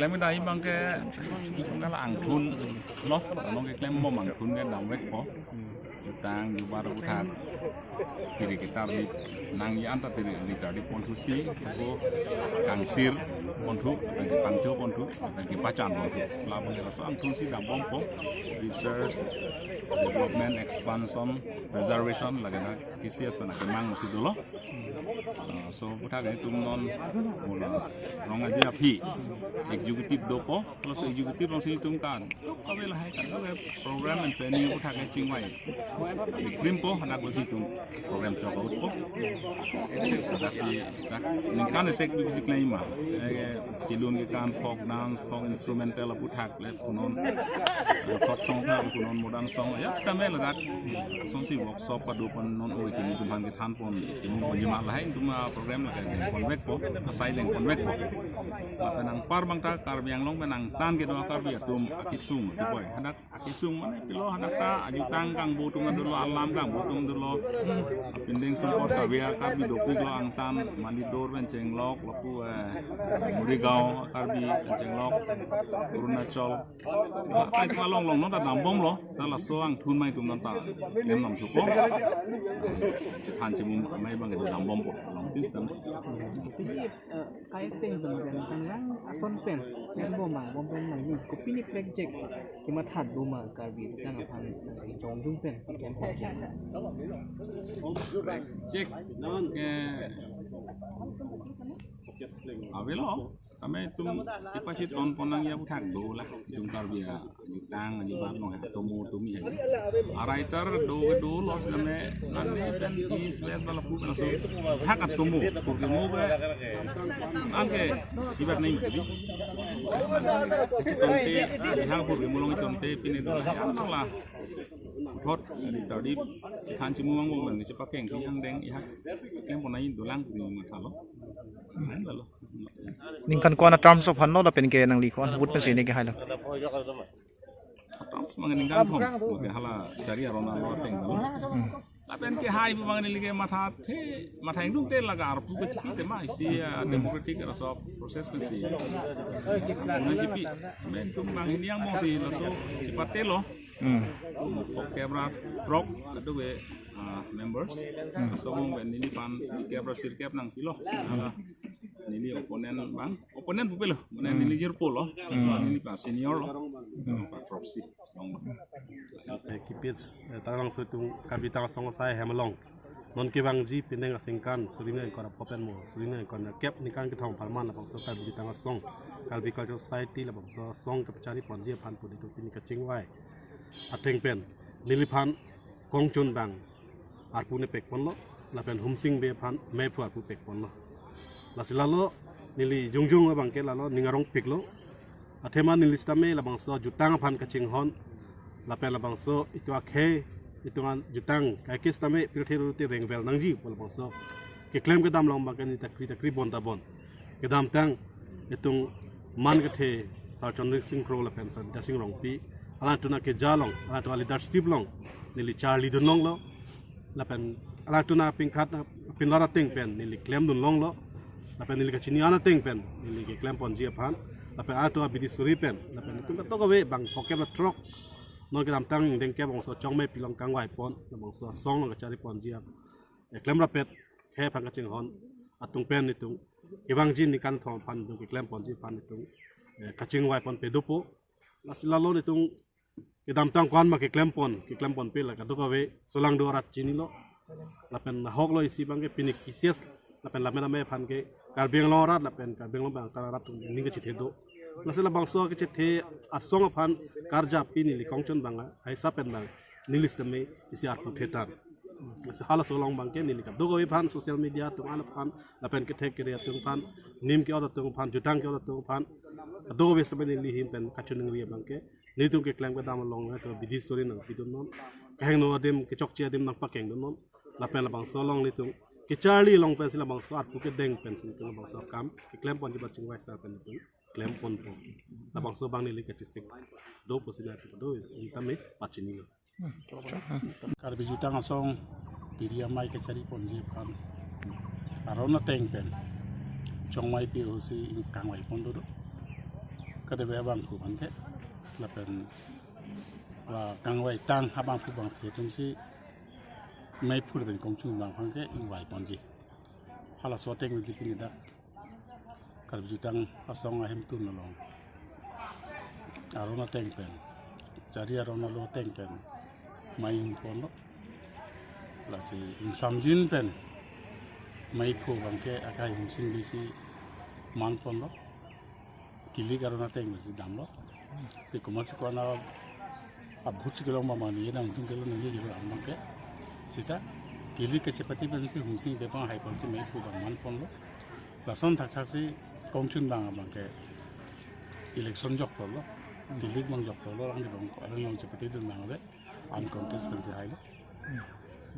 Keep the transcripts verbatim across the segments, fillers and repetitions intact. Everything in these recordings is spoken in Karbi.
Klem dai abang ke, kala angthun lo, anong keklem mo angthun ke damvekpo. Jutang jubat aputhak kiri ketar di nang yan ta tiri di tari ponthusi, ko kangsir ponthu, tangki pangcho ponthu, tangki pachan ponthu. Labang ke laso angthunsi dambompo, research, development, expansion, preservation, lake na K C S pen akemang si dolo. Ah, so aputhak itum non mula rong aji aphi executive dopo, plus executive alongsi itum kan, tok kami lahai kan, tok program and planning aputhak kachingvai. Ikrimpo, hadak alongsi itum program chok outpo. Hadaksi, dak ningkan esek bisi klem ma. Eh, kilun ke kan folk dance, folk instrumental aputhak le punon, eh, folk song thak punon modern song. Ya, sitame ladak. Songsi workshop padu pon non oi kimi tum han kethan pon, kimi pon jima lahai itum, ah, program lahai leng ponvekpo, asai leng ponvekpo. Lapen anpar abang ta Karbi Anglong pen angtan kedo Karbi atum akesung, tiboi. Hadak akesung mane pilo hadak ta ajutang kangbo atum dolo, alam kangbo atum dolo. Pindeng sumpot kavia Karbi dopik lo angtan, Malidor pen chenglok, lapu, eh, Morigaon Karbi pen chenglok, Arunachal. Ai pa long long non ta dambomlo, ta laso angthun mai atum non ta klem nam supo. Chethan chimum mai abang ke dambompo, long pis tam. Pini, eh, kai teng pen kan kan lang ason pen, klem bom bang, bom pen nangji. Ko pini project kematha do ma Karbi jutang aphan, eh, jongjung pen klem project. Project ke avelo. Kami itum kipachit ton pon nangji aputhak do la, jung Karbi ajutang, ajubat along atomo atomi aja. A writer do ke dolo sitame nani pen East West bala pu bala so thak atomo, pur kemo ke, anke ibat nai mati. Tonte, iha pur kemo along tonte pini do la, ya nang la. Thot, tadi than chimum angbong nang chepakeng ti angdeng, iha klem pon nai dolang ti mathalo. Lalu. Ningkan ko-an a terms aphan lo lapen ke nangli ko-an ahut pensi neke hailo? Terms abang ningkan thom, oke, hala chari aron alo ateng lo. Lapen ke hai abang neli ke mathathe, matha ingdung te laga arpu ke chipi tema isi, ah, democratic aro so process pensi. Nang chipi, amen tum bang hini angbong si laso chipatelo. Hmm. Tum kep ra throk, adu ke, ah, members. Hmm. Laso angbong pen neliphan kep ra sirkep nangpilo. Ah, neli opponent abang, opponent pupelo, opponent Hmm. neli jirpo lo, Hmm. neliphan senior lo, Hmm. pa proxy, long lo. Eh, kipis, eh, Tarang Soi atum Karbi Jutang Asong asai hem along. Non kevangji pining aningkan, suri ingkoi ra pho pen mo, suri ingkoi ra kep ningkan kethom apharman labangso Karbi Jutang Asong, Karbi Cultural Society labangso asong kepachari ponji aphan pudi to pini kachingvai ateng pen, neliphan kongchun abang arpu nepek ponlo, lapen Humsing Bey aphan mephu arpu pek ponlo. Lasi lalo neli jongjung abang ke lalo ning arongpiklo. Athema neli sitame labangso jutang aphan kachinghon, lapen labangso itum akhei, itum an jutang kaikis sitame pirthe rute rengvel nangji pu labangso keklem kedam along abang ke neli ta kri ta kri bon ta bon. Kedamtang itum man kethe Sar Chandra Sing Kro lapen Sar Bidya Sing Rongpi, alangtum akeja along, alangtum aleadership along neli charlidun longlo. Lapen alangtum apingkhat, pinlor ateng pen neli klemdun longlo. Lapen neli kachini an ateng pen neli keklem ponji aphan, lapen alangtum abidi suri pen, lapen itum kadokave bang pho kep ra throk, non kedamtang ingdeng kep bangso Chongmei pilong kangvai pon, labangso asong along kachari ponji aphan, eh, klem rapet, khei aphan kachinghon atum pen itum kevangji ningkan thom aphan itum keklem ponji aphan itum, eh, kachingvai ponpe dopo. Lasi lalo itum kedamtang ko-an ma keklem pon, keklem ponpe la kadokave solangdo arat chinilo. Lapen nahok lo isi abang ke pini K C S, lapen lame lame aphan ke Karbi Anglong arat, lapen Karbi Anglong abang arat atum ning kachethe do. Lasi labangso kachethe asong aphan karjap pini neli kongchun abang, hai sa pen abang neli sitame isi arpu thetan. Lasi halaso along abang ke neli kadokave aphan, social media atum an aphan, lapen kethek kere atum aphan, nim ke-ot atum aphan, jutang ke-ot atum aphan, kadokave sitame neli ahin pen kachiningri abang ke, nelitum keklem kedam along nangtum abidi suri nangpidun non. Kehingno adim, kechokche adim nangpakengdun non. Lapen labangso along nelitum kecharli along pensi labangso arpu kedeng pensi nelitum labangso akam keklem ponji aphan chingvai sa pen nelitum klem ponpo. Labangso abang neli kachesik do pusi nangtum do, itum tame pachini. Karbi Jutang Asong piri amei kachari ponji aphan aron ateng pen Chongmei P O C ingkangvai pon dodo. Kadokave abangphu abangke, lapen la kangvai tang abangphu abangphi atumsi meiphu lapen kongchun abang abangke ingvai ponji. Halaso atengsi pini dak Karbi Jutang Asong ahemtun along aron ateng pen, chari aron alo ateng pen mei hum ponlo. Lasi ingsamjin pen meiphu abangke akai hum sing bisi man ponlo. Kilik aron ateng si damlo. Si komatsi ko-an abhut si kelong ma mani ye nangtum kelong nangji jilo abangke. Sita kilik kachepate pensi hum sing bepang hai ponsi meiphu abang man ponlo. Lason thakthaksi kongchun abang abangke election joklo. Kilik abang joklo, alangli abang, alangli along chepatedun abang ave, uncontest pensi hailo.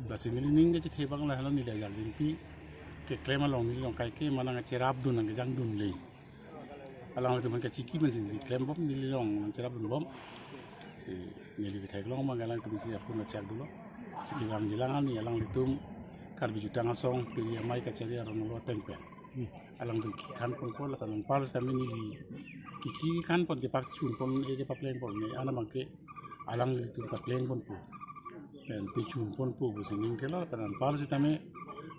Lasi neli ning kachethe abang lahelo, neli ajak jengpi keklem along neli along kaike manang cherapdun nangkejangdunle. Alanglitum aphan kachiki pensi neli klembom, neli along nangcherapdunbom. Si neli ketheklong abang alangtumsi apun achak dunlo. Si kevangjilang ani alanglitum Karbi Jutang Asong piri amei kachari aron alo ateng pen alangtum kikhan ponpo, lapen anpar sitame neli kiki khan pon, kepachun pon, e kepapleng pon, ne ana abangke alanglitum papleng ponpo. Pen pachun ponpo pusi ning thelo, lapen anpar sitame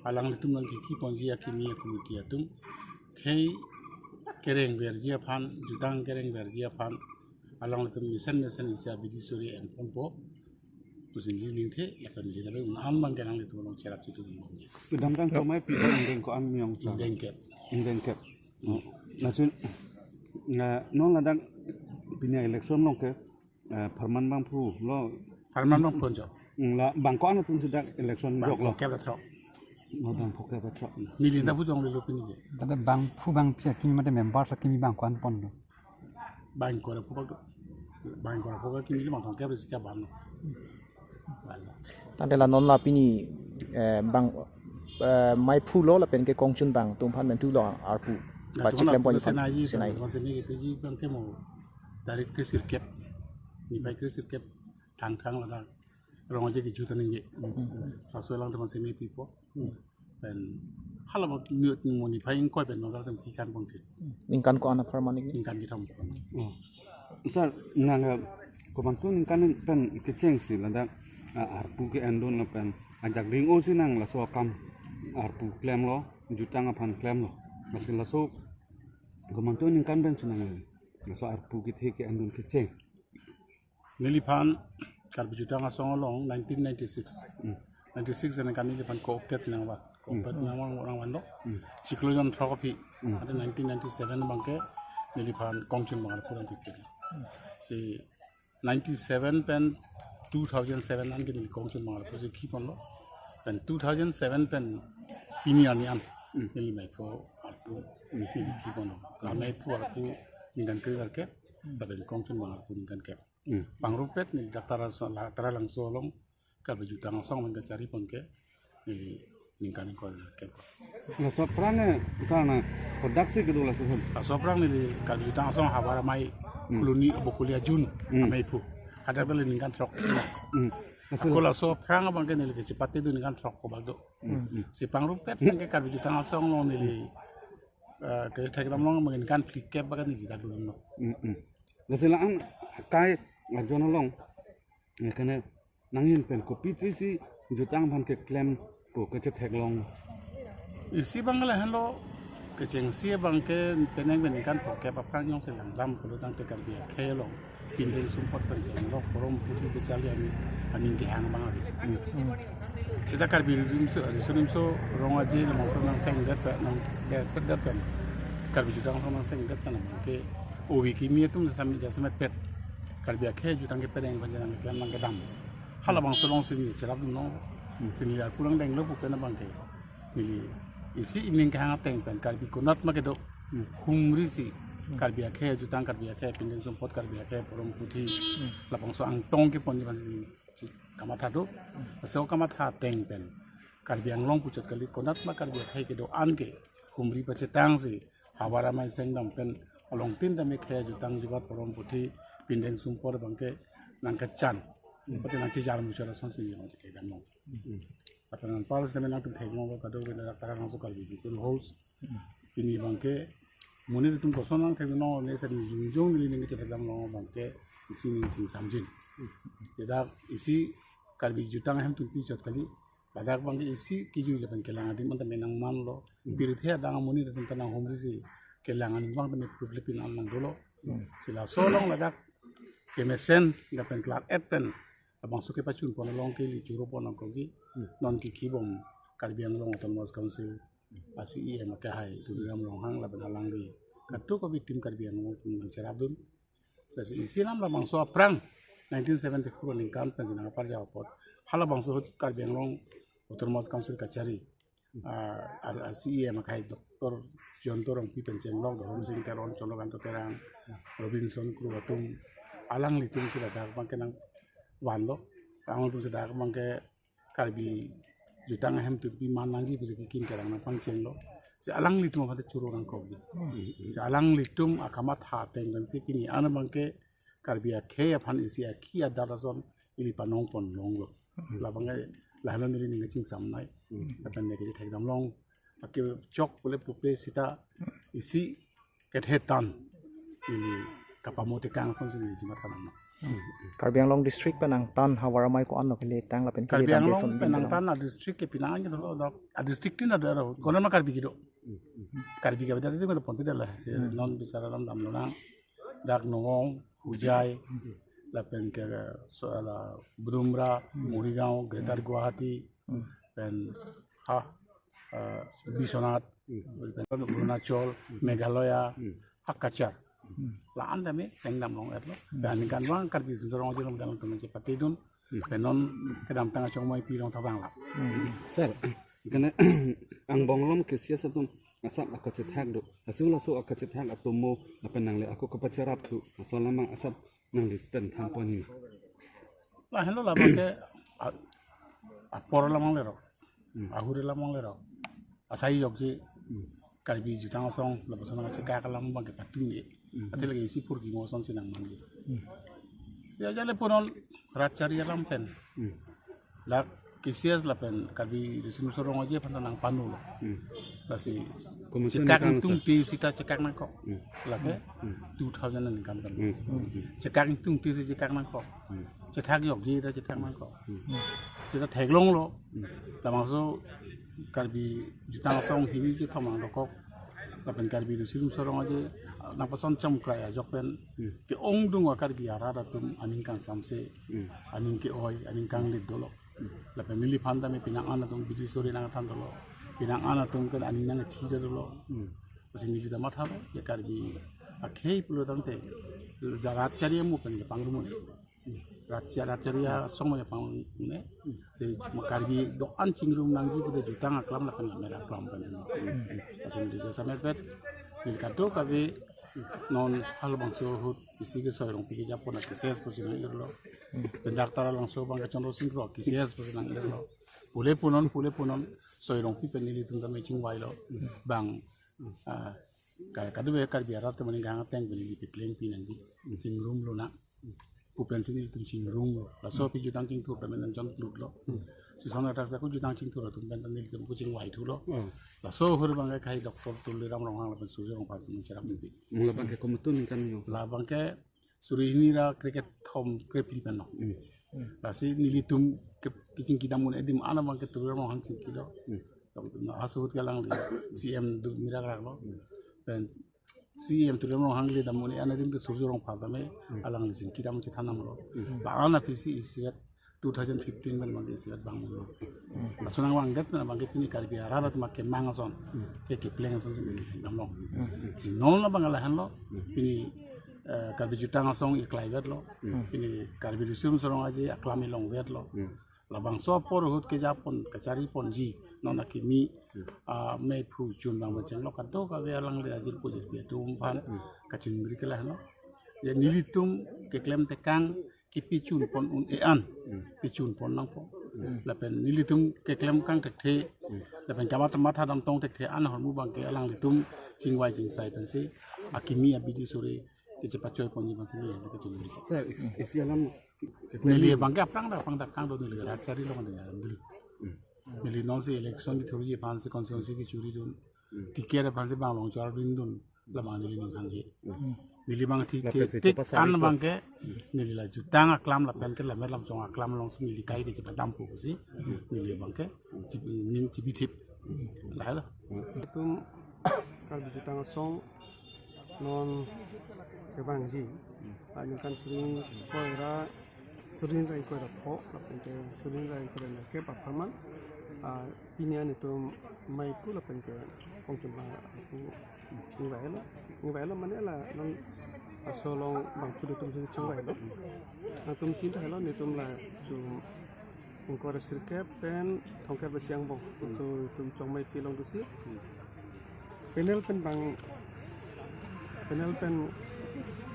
alanglitum nangkiki ponji akimi akomiti atum khei kerengverji aphan, jutang kerengverji aphan alanglitum mesen mesen isi abidi suri en ponpo pusi neli ning the, lapen neli dak un-an abangke alanglitum along cherap chitudun bomji. Kedamtang somai pi ingdeng ko-an miyong sa? Ingdeng kep. Ingdeng kep. Oh. Lasi, eh, non ladak pini election along ke, eh, pharman abangphu lo. Pharman abangphu jo. Hmm, la bang ko-an atumsi dak election joklo? Bang phongokep ra throk. Oh, bang phongokep ra throk. Neli ta pu jonglelo pini ke. Tangte bangphu bangphi akimi mate members akimi bang ko-an ponlo? Bang ingkoi ra phu bak, bang ingkoi ra phu akimi le bang phongokep ra sika bang. Bang. Tangte la non la pini, eh, bang, eh, meiphu lo lapen ke kongchun abang atum aphan mentu lo arpu. Ya, pachek cuma klem pon la iphan, sena ji, sena ji. Sena ji kepeji abangke mo tarik kresirkep, niphai kresirkep, Thangthang ladak Rong Aje kejut aningje. Hmm. Laso alangtum aphansi mepipo. Hmm. Pen hala bak ni mo niphai ingkoi pen nodar atum kikhan ponke. Ningkan ko-an apharman ni? Ningkan kethom. Oh. Sir, nang, eh, komantu ningkan pen kechengsi ladak, ah, arpu ke-endun lapen ajak ding-o si nang laso akam arpu klemlo, jutang aphan klemlo. Lasi laso komantu ningkan pensi nang laso arpu kethe ke-endun kecheng? Neliphan Karbi Jutang Asong along nineteen ninety-six. Hmm. Ninety-six aningkan neliphan co-opted si nangvan. Co-opted, hmm, nangvan, nangvanlo. Hmm. Chiklo jon throk aphi. Hmm. Ante nineteen ninety-seven abangke neliphan kongchun abang arpu nangpipik. Hmm. Si ninety-seven pen two thousand seven an ke neli kongchun abang arpu si khi ponlo. Pen two thousand seven pen pini arni an, hmm, neli meiphu arpu, hmm, neli khi ponlo. Ka meiphu arpu ningkan kre-arke, hmm, lapen kongchun abang arpu ningkan kep. Hmm. Pangrumpet neli dak Tara so-, la, Taralangso along Karbi Jutang Asong amen kachari ponke neli ningkan ingkoi kep. Laso aphrang, eh, sana kodaksi kedo laso hon? Laso aphrang neli Karbi Jutang Asong Havar Amei, hmm, Phuloni Bokoli Ajun, hmm, ameiphu. Hadak tali ningkan throk. Hmm. Laso ako laso aphrang abangke neli kachepatedun ningkan throk ko bak do. Hmm, hmm. Si pangrumpet abangke Karbi Jutang Asong along neli, eh, kethekdam along abang ningkan phlikep abang neli dak dun lo. Hmm, hmm. Lasi la-an akai ajon along, eh, kene nanghin pen kopi pisi jutang aphan keklem ko kachetheklong? Isi abang lahenlo, kechengsi abangke penang pen ningkan phongokep aphrang jongsi langdam pulo tangte Karbi akhei along pindeng sumpot pen chenglo, porom puthi kacharli ani aning kehang abang ave. Hmm. Sita Karbi Riso Nimso, Riso Nimso Rong Aje labangso nangsengdet pen, nangdet pen, Karbi Jutang Asong nangsengdet pen abangke ove kimi atum jasemet, jasemetpet Karbi akhei jutang kepereng pen nangklem nangkedam. Halabangso alongsi neli cherapdunlo. Hmm. Si neli arpu langdenglo pu pen abangke neli isi ining kehang ateng pen Karbi konat ma kedo, hmm, humrisi, hmm, Karbi akhei jutang, Karbi akhei pindeng sumpot, Karbi akhei porom puthi, hmm, labangso angtong keponji abang si kamatha do. Hmm. Laso kamatha ateng pen Karbi Anglong puchot kali, konat ma Karbi akhei kedo-an ke humri pachetangsi Havar Amei sengdam pen alongtin tame khei jutang jubat porom puthi pindeng sumpot abangke nangkachan. Hmm. Pati nangchijar muchot asonsi neli abang cheklemlo. Hmm. Lapen anpar sitame nangtum theklonglo kadokave dak Taralangso Karbi People House. Hmm. Pini abangke Monit atum koson nangthek nong ne sen jongjong neli ning kethekdam long abangke isi ning chingsamjin. Ladak isi Karbi jutang ahem atum pi chot kali. Ladak abangke isi kejui lapen kelang adim anta menang manlo. Pirit he adang amonit atum ta nanghumri si kelang adim abang tame phurut le pin an nang dolo. Si laso along ladak kemesen lapen klar et pen labangso kepachun pon along ke ili choro pon nangkokji. Non kiki bom Karbi Anglong Autonomous Council a C E M akehai Tuliram Ronghang lapen alangli kadokave team Karbi Anglong atum nangcherapdun. Lasi isi alam labangso aphrang nineteen seventy-four aningkan pensi nangparjap apot halabangso ahut Karbi Anglong Autonomous Council kachari, ah, a, a C E M akehai Doctor Jayanta Rongpi pen chenglok, Dhorom Sing Teron, Chandrakanta Terang, Robinson Kro atum, alanglitum si ladak abangke nangvanlo. Alanglitum si ladak abangke Karbi jutang ahem atum pi man nangji pusi kekim kerang nangpangchenglo. Si alanglitum aphan ta choro nangkokji. Si alanglitum akamatha ateng pensi pini an abangke Karbi akhei aphan isi akhi adat ason ili panong pon longlo. Labangke lahelo neli ning kachingsamnei. Lapen neli kethekdam long. Akechok pule pupe sita isi kethe tan ili kapamo tekang asonsi neli jimat kanang. Karbi Anglong district pen nangtan havar amei ko-an lo kele tang lapen Karbi kele tang Anglong jason pen din nangtan a district ke pinang ke dolo dok. A district tin ado aro. Konon ma Karbi kedo. Karbi ke bidar itu kada ponti dala. Si non bisara lam dam lonang. Dak Nongkrong, Hojai, lapen ke so ala Badumra, Morigaon, Greater Guwahati, pen ha, eh, Biswanath, pen Arunachal, Meghalaya, ha Cachar. La-an tame sengdam long etlo. Pen aningkanvang Karbi Sumsong Rongji along dalam teman chepatidun. Pen non kedamtang achongmei pi rong tavang la. Sir, kene angbong along ke C S atum asap akachethak do. Asu laso akachethak atomo lapen nangle ako kapacherap thu. Aso alam abang asap nangli ten than pon ni. Lahenlo labangke a-, apor alam anglero. Ahur alam anglero. Asai jokji Karbi jutang asong lapuson nangchekak alam abangke patunge. Athe lake isi phurkimo asonsi nangmanji. Si ajale punon rat chari alam pen. Dak K C S lapen Karbi Riso Nimso Rong Aje aphan nangpanulo. Lasi komitmen chekak ningkan ingtungte sita chekak nangkok. Lake two thousand aningkan pen. Chekak ingtungte si chekak nangkok. Chethak jokji ta chethak nangkok. Sita theklonglo. Labangso Karbi jutang asong hini kethom nangdokok. Lapen Karbi Riso Nimso Rong Aje nangpason chomkrai ajok pen ke-ongdung a-Karbi arat atum aning kangsamse, aning ke-oi, aning kanglit dolo. Lapen neliphan tame pinang an atum bidi sore nangthan dolo. Pinang an atum ke aning nangthi dolo. Lasi neli ta mathalo, ya Karbi akhei pulo tangte, ja rat chari amu pen kepangrum un-e. Rat cha-, rat chari asong ma kepangrum un-e. Si ma Karbi do-an chingrum nangji pute jutang aklam lapen lamera aklam pen. Lasi neli jasemet pet, neli kadokave non halabangso ahut isi ke Soi Rongpi kejapon a-K C S pusi nang-irlo. Pen Doctor Alangso abang ke Chandra Sing Kro a-K C S pusi nang-irlo. Pule punon, pule punon, Soi Rongpi pen nelitum tame chingvailo. Bang, ah, ka-, kadokave Karbi arat atum aning kehang ateng pen neli pepleng pinangji. Chingrum lonang. Pu pensi nelitum chingrumlo. Laso aphi jutang chingthur tame nangchon klutlo. Sison atak sa ko jutang chingthur atum pen nelitum ko chingvai thulo. Laso ahur abangke akhei Doctor Tuliram Ronghang lapen Surjya Rongphar atum cherap nangpi. Mula abangke komatun ningkan yo. Labangke suri hini ra krekethom krephli pen lo. Lasi nelitum ke, kechingki dam un-e adim an abangke Tuliram Ronghang chingkilo. Aso ahut ke alangli C M do mirak raklo. Pen C M Tuliram Ronghang le dam un-e an adim ke Surjya Rongphar tame alangli chingki dam chethan damlo. La-an aphi si isivet two thousand fifteen pen abangke isivet vang unlo. Laso nangvangdet pen abangke pini Karbi arat atum akemang ason, ke kepleng ason si damlo. Si non abang lahenlo, pini, eh, Karbi jutang asong iklaivetlo. Pini Karbi Riso Nimso Rong Aje aklam ilongvetlo. Labangso apor ahut kejapon kachariponji non akimi, ah, mei phru chun abang pachenglo kadokave alangli ajirpo jirpi atum aphan kachingri ke lahenlo. Ya nelitum keklem tekang kepi chun pon un-e an, pi chun pon nangpo. Lapen nelitum keklem kang thekthe, lapen kamatha damtong thekthe an ahormu abangke alanglitum chingvai chingsai pensi akimi abidi sore kechepachoi ponji abangsi neli kachingri. Sir, is-, isi alam Neli abangke aphrang dak aphrang dak kangdun, neli rat chari long neli alam dulu. Neli nonsi election kethurji aphansi constituency kechoridun. Ticket aphansi bang long chor dun dun. Labang neli ning hanghe. Neli bang ti Lapen ti si tik chepa an sari labang ko. Ke neli la jutang aklam lapen ke lamer lam chong aklam alongsi neli kai ke chepadam pusi neli bang ke chip- ning chibithip. Lahelo. Itum Karbi Jutang Asong non kevangji aningkan suri ingkoi ra, suri ingkoi ra pho lapen ke suri ingkoi ra kep apharman, ah, pini an itum maipu lapen ke Kongchunbang aku ingvailo. Ingvailo mane la non laso along bangphu atum si chingvailo. Nangtum chinta helo, netum la chu ingkoi ra sirkep pen thomkep ra isi angbong. So itum chongmai pi along dosi. Panel pen bang, panel pen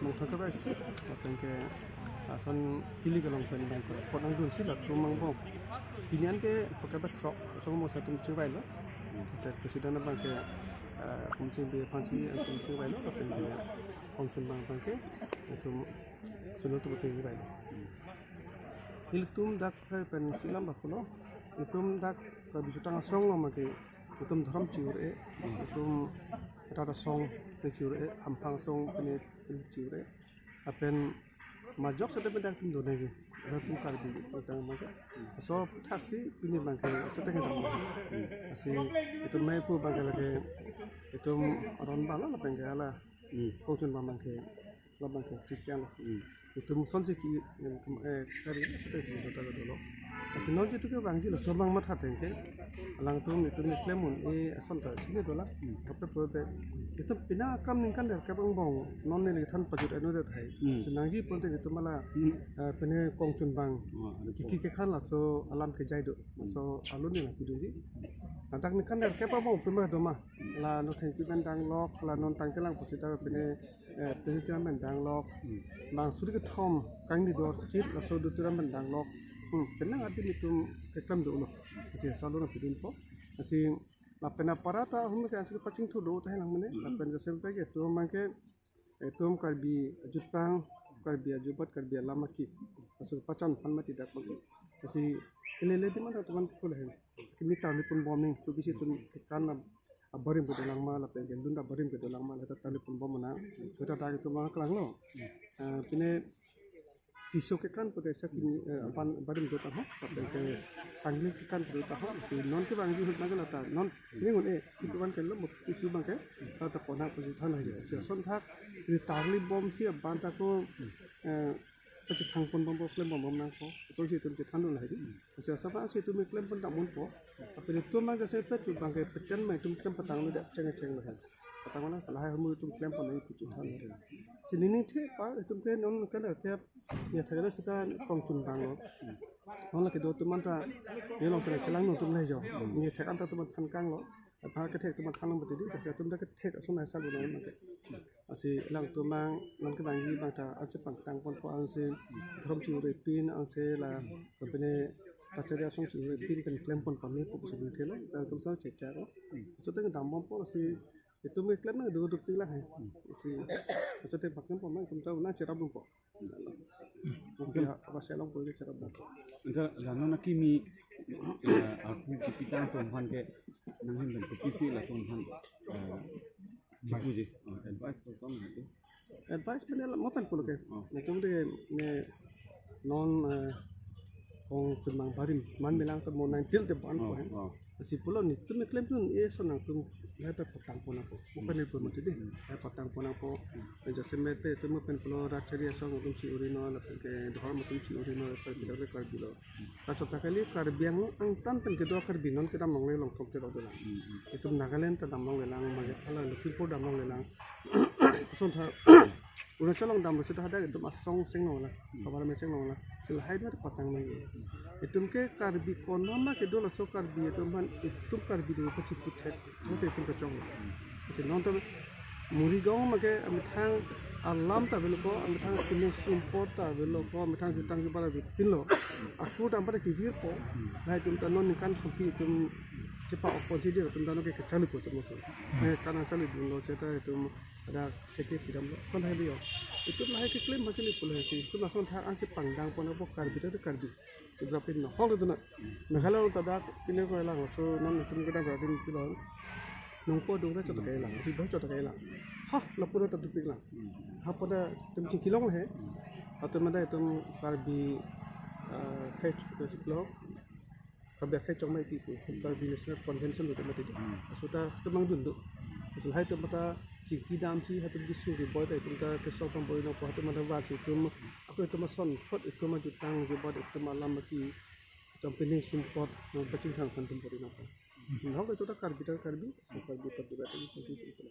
bang thomkep ra isi, lapen ke lason kili kelong pen bang ko pon angdunsi latum angbong. Pini an ke phongkep ra throk, song mo sa itum chingvailo. Sa president abang ke, eh, Kumsing Bey aphan si itum chingvailo, lapen ke Kongchunbang abang ke itum sunut tu chingvailo. Ilitum dak pen si lam ba pulo. Itum dak Karbi Jutang Asong lo maki itum dhorom chi-ur-e, itum rada asong te chi-ur-e, hamphang asong pine chi-ur-e. Lapen majok seta pen dak itum do nangji. Itum Karbi Jutang maki. So thaksi pini bang ke seta ke dam. Lasi itum maipu bang ke lake itum aron bala lapen ke hala Kongchunbang bang ke, labang ke Christian lo. Itum sonsi ki, em, kem- eh, kari, seta si dota dolo. Lasi non jitu kevangji laso abang matha tengke. Alangtum itum ni klem un-e ason ta sini dola. Kape pute itum pini akam ningkan der kevang bong non neli than pajut anu der thai. Sinangji pute itum mala, eh, pini Kongchunbang kiki kekhan laso alam kejai do. Laso alun ni la pidunji. Ladak ningkan der kevang bong pima doma. La non thengpi pen danglok, la non tangkelang pusita pini, eh, Teduti Ram pen danglok. Bang suri kethom kangni do chit laso Duti Ram pen danglok. Hmm, penang adim itum keklem dolo. Lasi laso alun pidunpo. Lasi lapen apara ta hum ke ansur pachingthu do ta helang mene. Lapen jasemet ke itum bang ke itum Karbi ajutang, Karbi ajubat, Karbi alam aki. Laso pachan aphan mati dak bang ke. Lasi kelele di mana teman pule hen. Kimi tarli pon bom ning, tu bisi itum kekan abarim kedolang ma, lapen ke lun abarim kedolang ma, lata tarli pon bom mana. Seta dak itum bang kelang lo. Eh, pini Tisso kekan pute sa kimi, eh, aban abarim do taho, lapen ke Sangli kekan pute taho, si non kevangji ahut bang ke lata, non ning un-e, itum bang ke lo, itum bang ke, lata pona pusi than aja. Si ason thak, ri tarli bomsi aban ta ko, eh, pachethang pon bompo, klem pon bom nangpo, asonsi itum chethan dun lahai di. Si asapa si itum klem pon dam unpo. Aphi itum bang jasemet itum bang ke peten ma itum klem patang lo dak cheng cheng lo hai. Patang mana salahai hum itum klem pon nangji pu chethan. Si ningning the pa itum ke non ke la ke ya thagada seta Kongchunbang lo. Non la kedo atum anta ne along seta chelang non atum lahai jo. Ne thek anta atum than kang lo. Apa kethek atum than lo mati di, lasi atum dak kethek ason hai sal lo non ke. Lasi alangtum bang, non kevangji bang ta, ansi pangtang ponpo, ansi dhorom chi-ur-e pin, ansi la, pine, kachari asong chi-ur-e pin, pen klem pon pame po pusi thelo, alangtum sa chechak lo. Aso teng dam bompo, lasi itum ke klem nang do do pila hai. Lasi, aso teng paklem pon bang, itum ta nang cherap bompo. Lasi, ha, apa selong po cherap bompo. Anke la non akimi, eh, aku kipitang atum aphan ke, nanghin pen kopisi latum aphan, eh, kipu ji, eh, advice ko ton hati. Advice pen la mo pen pulo ke. Oh. Netum de ne non, eh, Kongchunbang barim man melang to mo nine til te ban ko Oh, hai. Oh. Si pulo netum klem tun e so nangtum lahai ta patang pon nangpo. Mo pen pun mati di. Lahai patang pon nangpo. Jasemet itum pen pulo rat chari asong atum chi-uri non, lapen ke dhorom atum chi-uri non, lapen ke dak Karbi lo. Kachot ta kali Karbi Anglong angtan pen kedo Karbi non kedam longle long thom kedo dolang. Itum Nagaland ta dam longlelang, Meghalaya, Lakhimpur dam longlelang. Ason tha Arunachal along dam lo seta hadak itum asong seng longlang, kabar me seng longlang. Si lahai dak patang nang. Itum ke Karbi konat ma kedo laso Karbi itum aphan itum Karbi do pachipu thek. Sote itum kachong. Si non ta Morigaon ma ke amethang alam ta avelo ko, amethang sining sumpot ta avelo ko, amethang jutang jubat avepin lo. Aku dam pada kivir po. Lahai itum ta non ningkan thompi itum chepa-ok ponsi di itum ta non ke kacharli po itum ason. Eh, kanang charli dun lo seta itum ada seke pidam lo. Kon hai lo. Itum lahai keklem macam ni pulo hai si. Itum lason thak ansi pangdang pon nangpo Karbi ta Karbi. Itum apin no. Hol itu na. Meghalaya ta dak pine ko lang so non itum kedam ra din pilo. Nongpo dong ra chot kaila, si boy chot kaila. Ha, lapu ra ta dupik lang. Ha, pada itum chingki long he. Itum ada itum Karbi, eh, khai chok lo. Karbi akhai chongmai pi pu. Karbi National Convention lo itum mati. Aso ta itum mangdun do. Aso lahai itum mata chingki damsi, ha itum kisung keboi ta itum ta kesol pambor nangpo, ha itum mata vansi itum, ako itum ason, kot itum ajutang, jubat itum alam mati, itum pining sumpot, nang pachingthang aphan itum bor nangpo. Sinhok itum ta Karbi ta Karbi, so Karbi ta Karbi ta itum si itum.